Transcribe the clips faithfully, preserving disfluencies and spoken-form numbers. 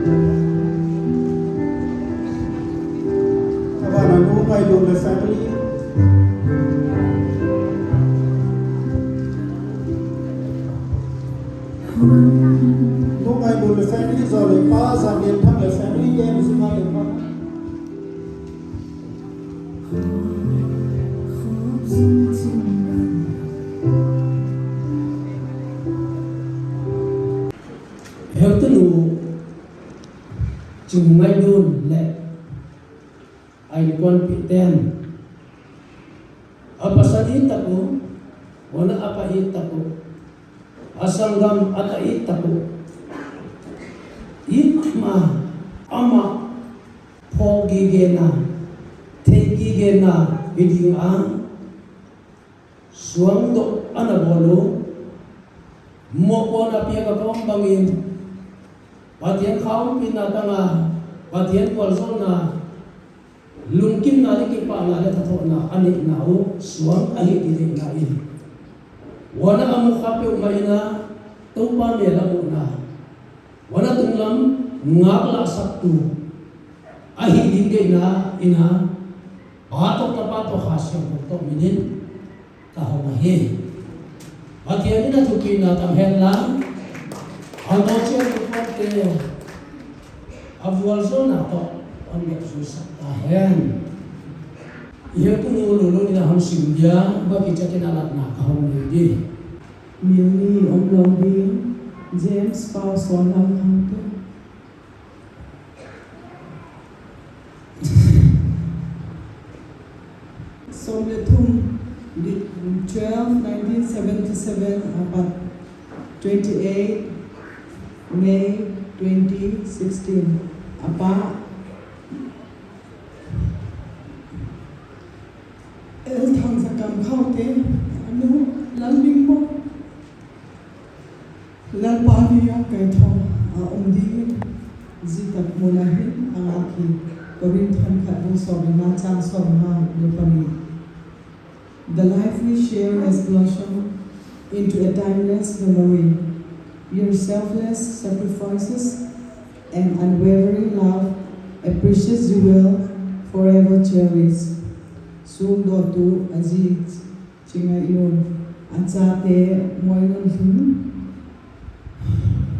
A ban ah Nu Ngailun le family. Nu Ngailun le family zaw leh Pa Zamianthang le family te, mi zing a le pa. Heutu nu Chungngaidun leh a inkuanpite'n, a pasal it tak uh, huan a pa it tak uh, a sanggam a ta it tak uh, it ma, ama phaw gigena, thei gigena hi ding a suangdok a na bawl u. Mawpuakna piak a ka um bangin, Pathian khaumpina tang a, Pathian gualzawlna, lungkimna leh kipâkna leh thathawna a neina uh suang ahi ti deina in, huan a mu kha peuhmah in a, Toupa mêl a muhna, huan a tunglam ngâklâksaktu ahi ding deina in a, Pa tawh, Tapa tawh, Kha Siangthou tawh min in ka hong ahi. Pathian in a thupina tam hen la, a dawchia lungkuante a vualzawlna tawh a nopzuisak ta hen. I heutu nu Lulun in a hung sim dia, va kichak in a latna ka hung nei di. Mili omlo ding, James Pau Sawnlam Khangte. Sawm le thum, twelve nineteen seventy seven a pat twenty eight May twenty sixteen. A pa L. Thangzakam Khaute, a nu Lalbingmo. Lalpa ni a kaitho a um dingin, zia tak mun a hin a ngak hi. Korinth khatna bung sawm le nga chang sawm le nga leh pani. The life we share has blossomed into a timeless memory. Your selfless sacrifices and unwavering love, a precious jewel forever cherished. Suangdawtu a zi Chingngailun, a chate Mawinunnhlun,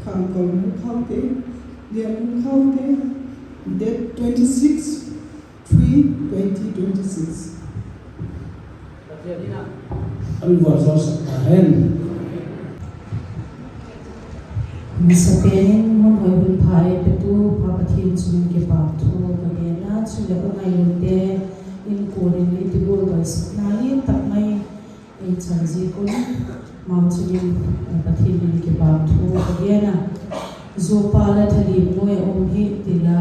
Khangkolnung Khaute, Liannung Khaute, date twenty six three twenty twenty six. An gualzawlsak ta hen. Masapen in hun hoi hun pha ei petu Pa Pathian chung in kipâk thu ka gen a, chuleh U Ngailunte inkuan in i ti gual doisakna lian tak mai ei chan ziak un, mau chung in Pathian in kipâk thu ka gen a, zuapa la thalim nuai a um hi ti la.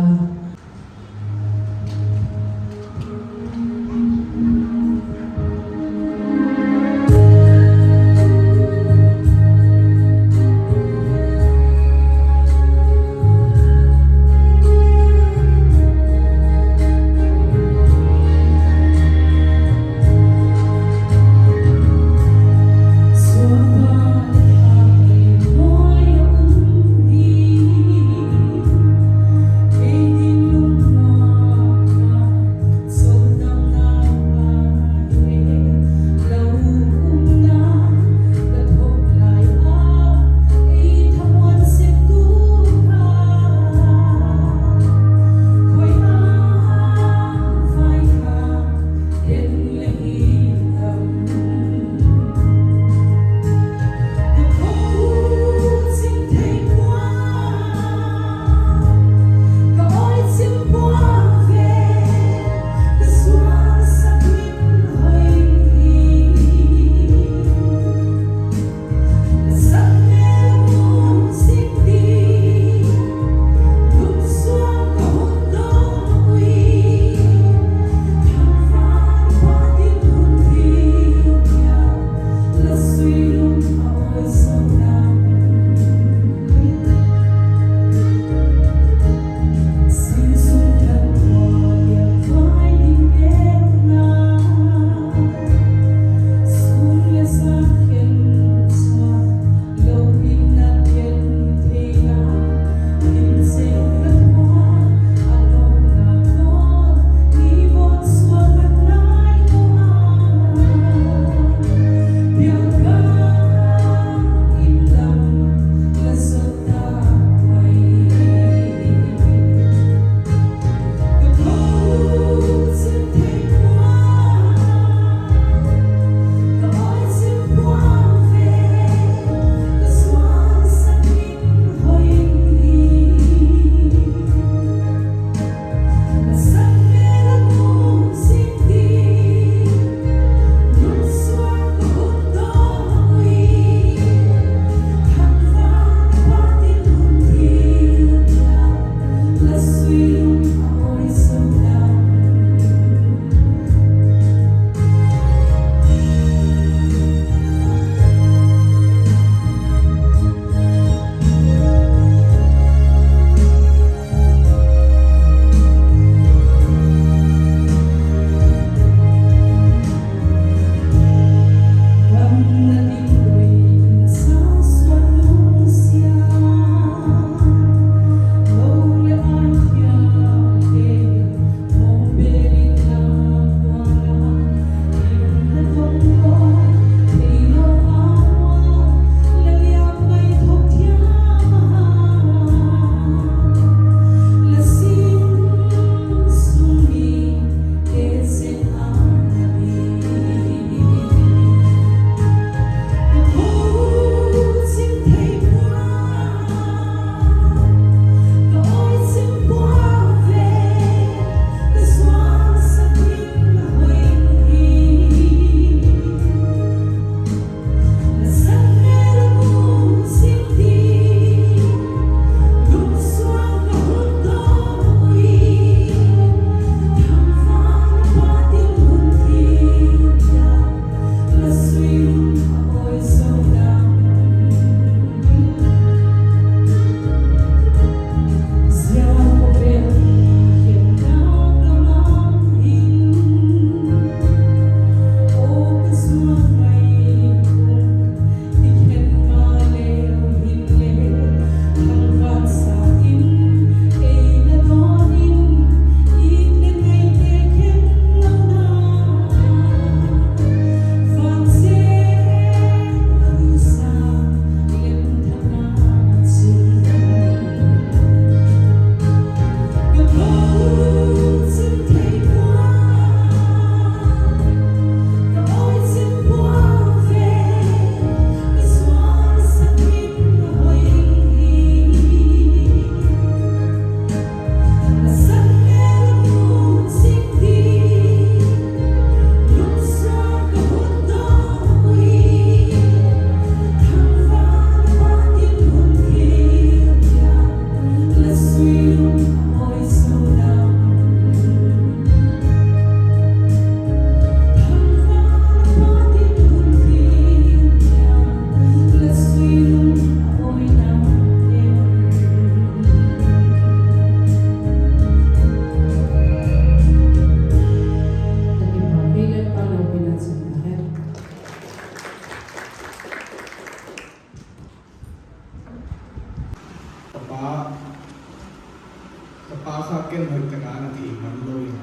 Ka pa kha ken hoi tak a na thei man lo in,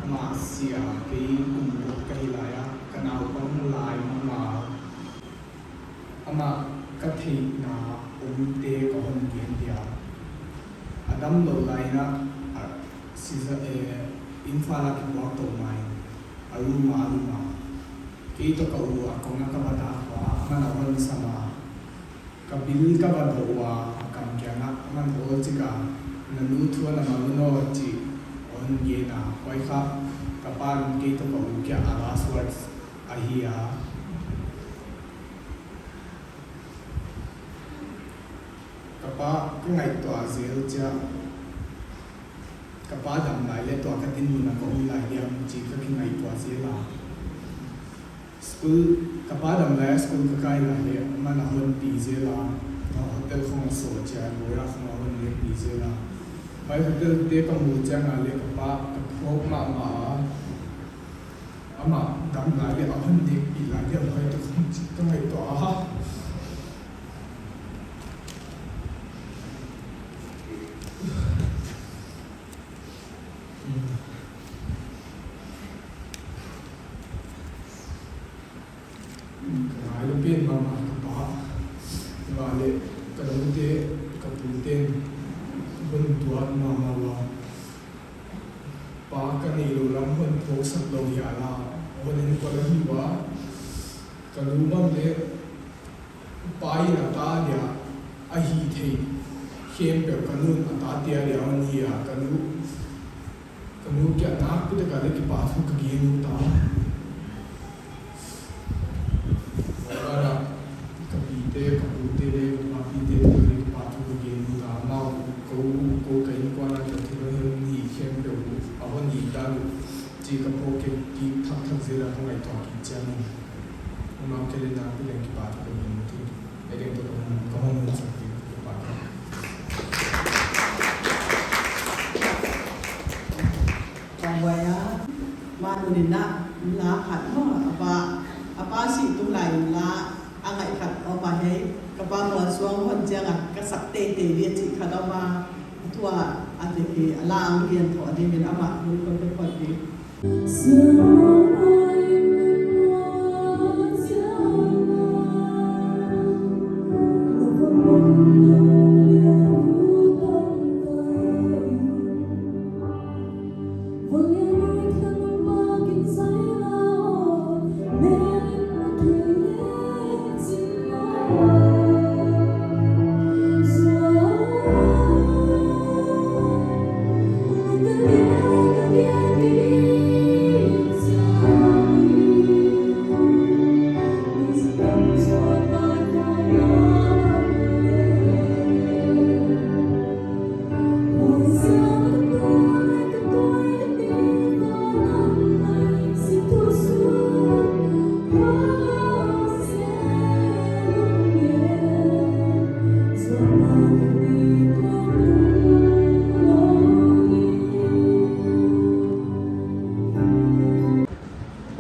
ama sia kei kum guk ka hi lai a, ka naupang lai ma ma, ama ka theina umte ka hon gen dia. A damlo lai in a, Imphal a kipuak to ma in, a room a a lum a, kei tawh ka u a kong a ka va dâk ua, aman a hon sam a, ka bil ka va do ua, a kam kiang ah aman hawl chik a, na nu thu a na mang un aw chi, a hon gen a, huai kha ka pa'n kei tawh ka u kiang a last words ahi a. Ka pa ka ngaihtuah zel chia, ka pa dam lai leh tua ka dinmun a ka um lai diam chi ka kingaihtuah zel a. School, ka pa dam lai a school ka kai lai leh aman a hon pi zel a, hotel khong a saw chia, Goa khong a hon pi zel a. Huai hotelte ka mu chiang a leh ka pa ka phuak ma ma a. Ama dam lai leh a hon nêkpi lai diam huai tawh khong chi ka ngaihtuah a. Ka ngailu pen ma ma ka pa, himaleh ka nute, ka pute'n hun tuat ma ma ua, pa ka neilo lam hon phuaksak lo hial a, hon enkol ahi ua, ka nu bang leh pa in a ta dia ahi thei khempeuh ka nu'n a tate a dia hon hi a, ka nu, ka nu kiang a nakpi tak a leh kipahthu ka gen u ta. Ka pite, ka pute leh ka papite tawh leh kipahthu ka gen u ta. Amau, kou, kou ka inkuan a ka thil hon hi khempeuh a hon hi dan uh chi ka phuak kit thak thak zel a ka ngaihtuah kit chiang in, amau kiang leh nakpi tak leh kipahthu ka gen u ti. Ka hon hun sak kit, kipak. Ka buai a, ma nu in a, la khat maw, a pa, a pa sih tung lai in la a ngai khat a um a, hei, ka pa mualsuang hon chiang a ka sak teitei di a chih khat a um a, a thu a, a ti hi a la ang hian tho dingin ama hun kon te phot di.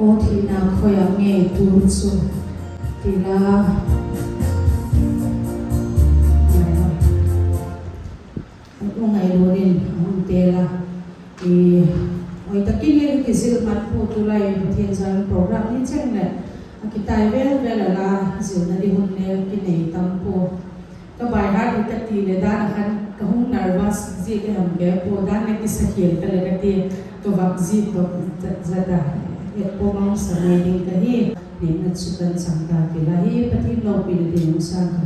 Aw thina khoi a ngei tur chu ti la, u ngailu in a hun te la. Hoi tak in le kizil mat pua, tulai Pathian zalin program ni cheng leh a kitai vel vel a la zilna ding hun le kinei tam pua. Ka by heart ka ti leh dan a khan ka hung nervous zik ka ham ke pua, dan leh kisakhial ka leh ka ti, ka vak zik vak zat zat a, et pua mang sa mai ding ka hi. Nêkna chu kan chang ta ti la hi, Pathian lopina ding hun sâng ka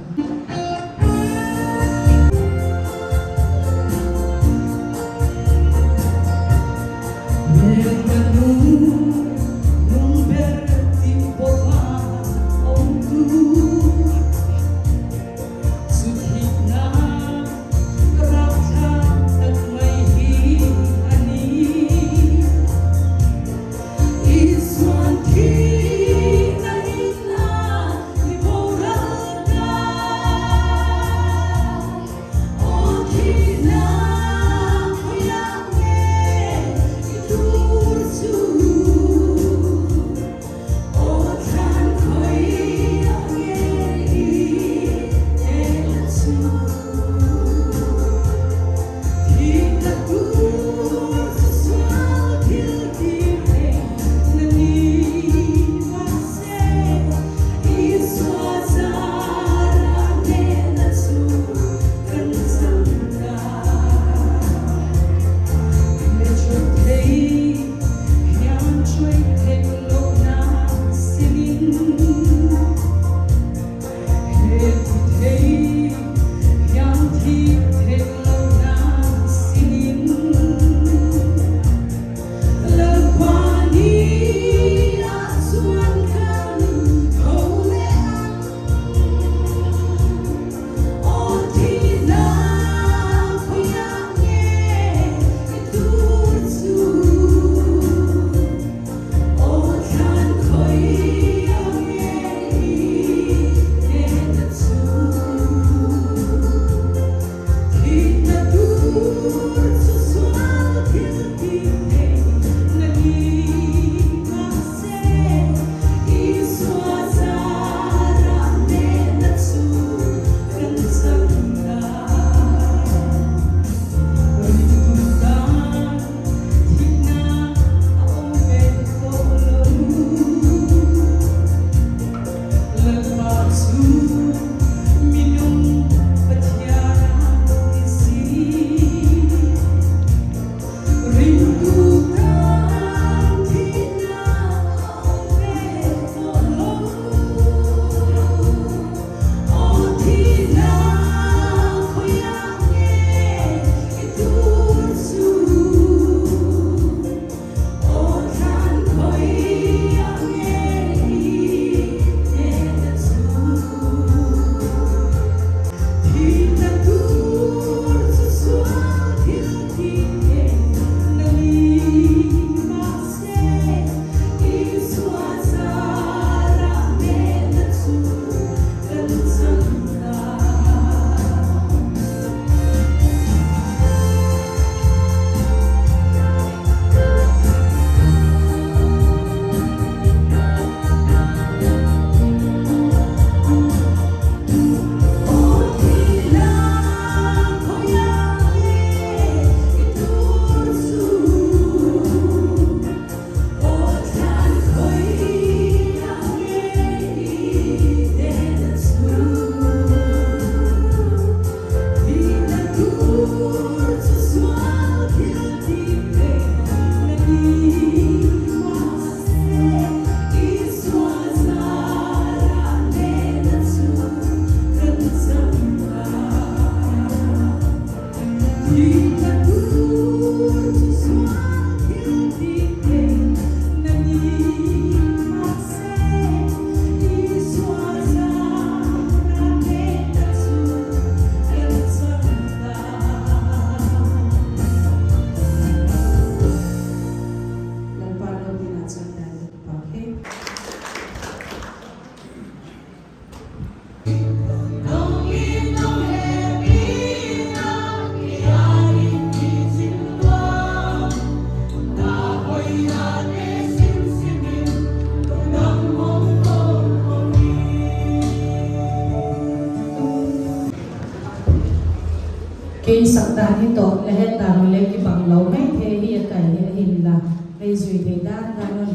Zani tawh la het dan u le kibang lo mai thei hi a kai hi ahinla, ei zui thei dan dan un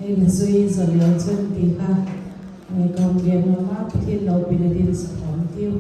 ei la zui zaw leu chun ti kha, eh, ka hun gen nuam a, Pathian lopina ding sa khawm tiu.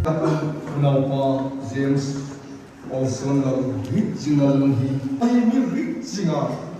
Ka unaupa James Olson lo rit zing a lung hi. Ahi mi rit zing a.